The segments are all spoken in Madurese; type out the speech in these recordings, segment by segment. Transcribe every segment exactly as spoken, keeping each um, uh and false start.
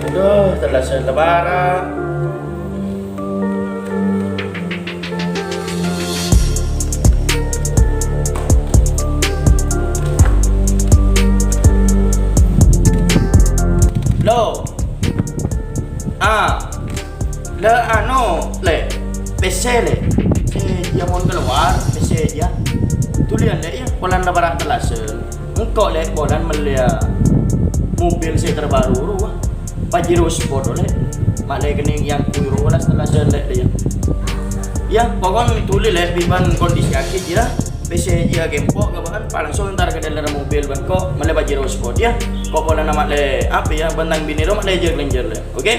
Aduh, tellasan lebaran. Lo. Ah. La anu, Lè'. Pèssè, Lè'. Sè jiyâ mon kalowar, pèssè jiyâ. Dhuli yâ, Lè', yâ. Polana para' tellasan. Engko', Lè', polana mellèya mobil sè terbaru rowa. Pajero Sport, Lè'. Ma'lè kennèng èyangghuy rowa la tellasan, Lè', yâ. Yâ, pokokna dhuli, Lè', bi' bân kondisi aghi' jiyâ. Pèssè jiyâ ghempo' ka bâ'na, pas langsung entar ka dealer mobil bân ko' mellè Pajero Sport, yâ. Ko' polana ma'lè apa, yâ, bân tang binè rowa ma'lè jhâr-lènjhâr, Lè'. Oke?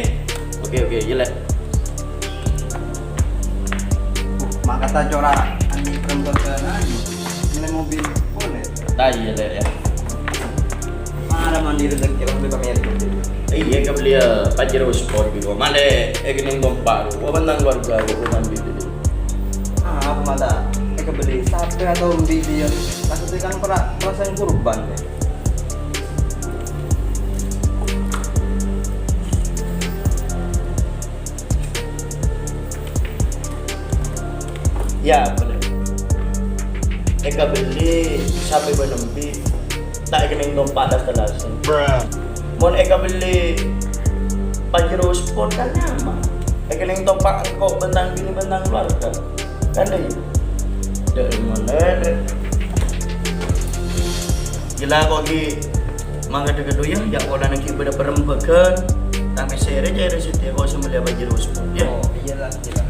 Oke, oke, yâ, Lè'. Mangkata cora' andi' perempuan ke nani, nilai mobil boleh. Tah, iyâ, Lè', yâ. Mana mandiri dan kira mobil pamer. Iyâ, èkabelliyâ Pajero Sport, bi' ko'. Ma'lè, èkennèng tompa', rowa bân tang keluarga, rowa bân binè. Ah, apa mata? Èkabelli sapi atau mobil dia? Maksudnya kan pernah perasaan kurban, ya? Yâ, bhender. Èkabelli sapi bân embi', ta' èkennèng tompa' las-tellasan. Mon èkabelli Pajero Sport kan nyaman. Èkennèng tompa' engko' bân tang binè bân tang keluarga. Kan, Lè'? Dâ' remma, Lè'. Jâ la ko' ghi' mangkadhâ-kadhâ, yâ, jhâ' polana ghi' bâdâ perembagan. Tang pèssè rè, jâ' rè satèya ko' sè mellèya Pajero Sport, yâ. Oh, iyâ la, iyâ la.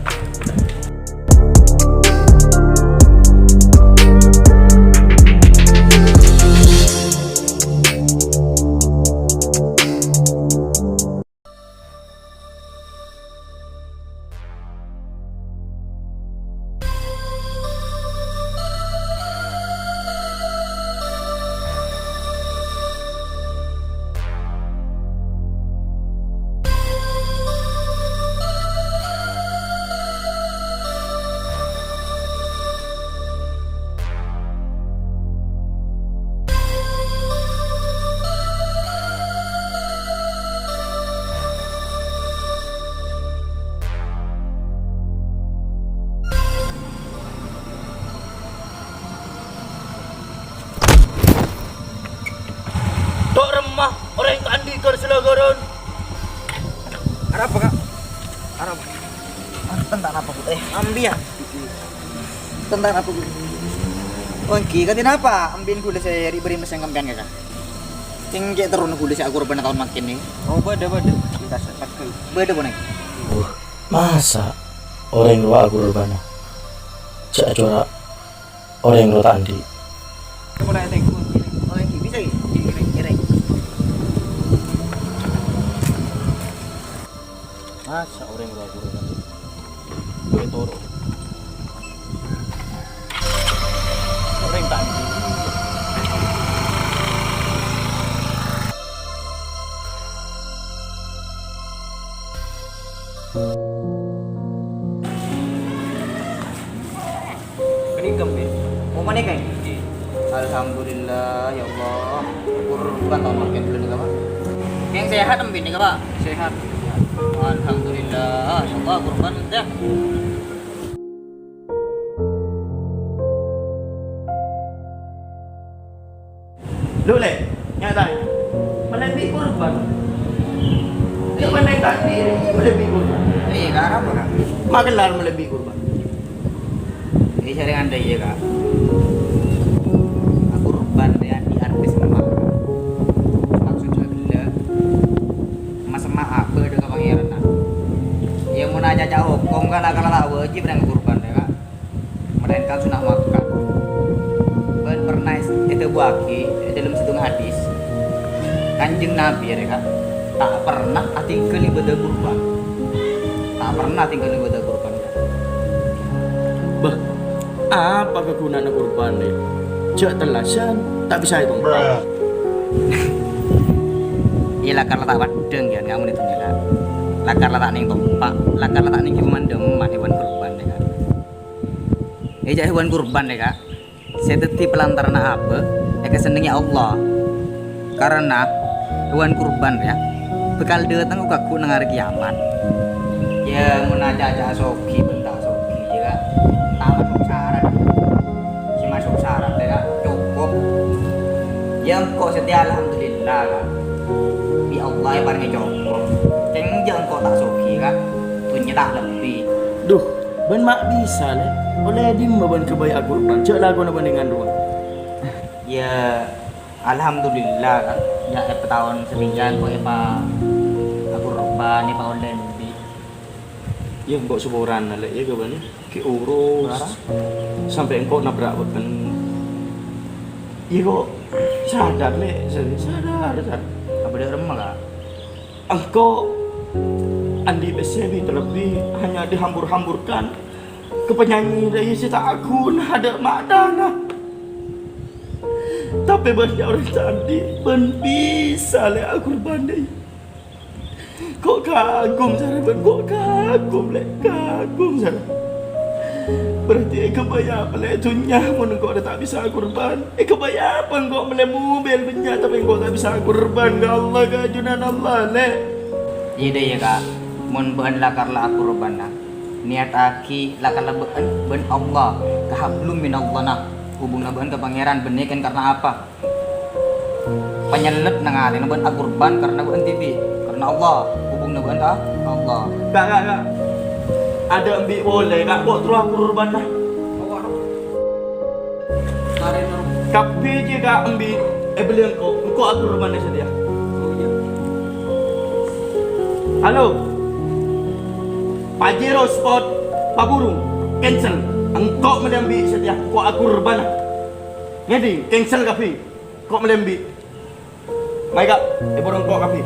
Dâ' remma orèng ta' andi' ghâr sè la ghârân. Arapa, Ka'? Arapa? Ah, tentang apa, Bu? Eh, ambi, yâ? Tentang apa, Bu? Oh, èngghi, kadhi napa? Ambi'in ghulâ sè ri'-bâri' mèsèng sampèyan, Ka'? Sèngko' terrona ghulâ sè akorbhâna taon mangkèn, nè. Oh, bâdâ, bâdâ. Bâdâ, ponèng. Wah, masa' orèng rowa akorbhâna? Jhâ' cora' orèng rowa ta' andi'. Masa' orèng rowa kurang andi'? Boleh toro'. Orèng ta' andi'. Kènè' kembi. Oh, panèka, èngghi? Alhamdulillah, ya Allah. Kurban taon mangkèn ghulâ nèka, Pak. Yang sehat embi' nèka, Pak? Sehat. Alhamdulillah, ya Allah, kurban, yâ. Lo, Lè', nyatana. Mellè embi' kurban. Yâ, mellè tadi, mellè embi' kurban. Iyâ, Ka', arapa, Ka'? Magellar mellè embi' kurban. Iyâ, sarèng andâ' iyâ, Ka'. Akurban rèya andi' artè semma'. Maksodda ghellâ'. Masemma' abâ' dâ' ka Pangèranna. Iyâ, mon acaca hokom, Ka', la-, kala ta' wajib rèya ngakurban rèya, Ka'. Melainkan sunnah muakkad. Bân pernah èdhâbuwâghi è dâlem sèttong hadis, Kanjeng Nabi rèya, Ka', ta' pernah atèngghâl ibâdâ kurban. Ta' pernah atèngghâl ibâdâ kurban. Bâh, apa kaghunana kurban, Lè'? Jhâ' tellasan, ta' bisa ètompa'. Iyâ, lakar la ta' paddhâng, yâ, ngamon è dhunnya, Ka'. Lakar la ta' nèng tompa', lakar la ta' nèng ghibâ mandhâman hèwan kurban, yâ, Ka'. È jhâ' hèwan kurban, yâ, Ka', sè dhâddhi palantaranna abâ' èkasennengngè Allah. Karana hèwan kurban, yâ, Bhâkal dâteng ghu-kagghu neng arè kiyamat. Yâ, mon aca'-aca' soghi bân ta' soghi, yâ, Ka', ta' maso' sarat. Sè maso' sarat, yâ, Ka', cokop. Yâ, engko' satèya alhamdulillah, Ka'. Bi' Allah èparèngè cokop. Kèng jhâ' engko' ta' soghi, Ka'. Dhunnya ta' lebbi. Duh, bân ma' bisa, Lè'. Ollè dimma bân ghâbây akurban? Jhâ' lakona bhândhingan rowa. Yâ, alhamdulillah, Ka'. Jhâ' èpataon satèya engko' èpa-, akurban, èpaollè embi'. Yâ, engko' saporana, Lè', yâ, ghâbâyân. Ghi' urus. Sampè' engko' nabrak bâ'en. Yâ, kok sadar, Lè'. Sadar, sadar. Apa dâ' remma, Ka'? Engko' andi' pèssè bi' terlebbi hanya dihambur-hamburkan ka penyanyi rèya sè ta' aghuna dâ' ma'dana. Tapè bânnya' orèng sè andi' bân bisa, Lè', akurban, Lè'. Ko' kagum sara bân ko' kagum, Lè', kagum sara. Berarti èghâbây apa, Lè', dhunnya mon engko' ta' bisa akurban? Èghâbây apa engko' mellè mobil bânnya', tapè engko' ta' bisa akurban ka Allah, ka Junjunan Allah, Lè'? Iyâ, dâ, iyâ, Ka'. Mon bâ'en la-, kala akurban, na, niyattaghi la-, kala bâ'en bân Allah, ka hablum minallah, na. Hubunganna bâ'en ka Pangèran bânnè kèng karna apa? Panyellet neng atèna bân akurban karna bâ'en dhibi'. Karna Allah, hubunganna bâ'en ka Allah. Ka', Ka', Ka'. Adâ' embi' polè, Ka', ko' terro akurban, na. Kabbhi jiyâ, Ka', embi' èbellè engko', engko' akurban satèya. Halo. Pajero Sport, paburu, cancel. Engko' mellè embi' satèya, engko' akurbana. Ngèdhing, cancel kabbhi. Ko' mellè embi'. Mayu, Ka', èburu engko' kabbhi.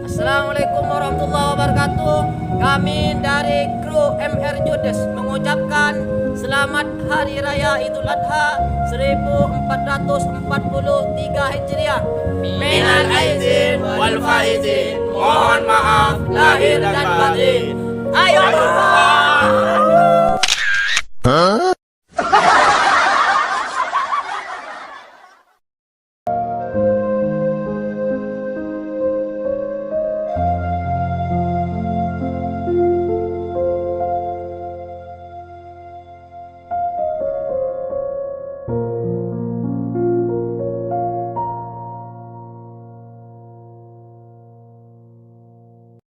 Assalamualaikum warahmatullahi wabarakatuh. Kami dari kru M R Judes mengucapkan selamat Hari Raya Idul Adha seribu empat ratus empat puluh tiga Hijriah. Minal aidin wal faizin. Mohon maaf lahir dan batin. Ayo, Pak.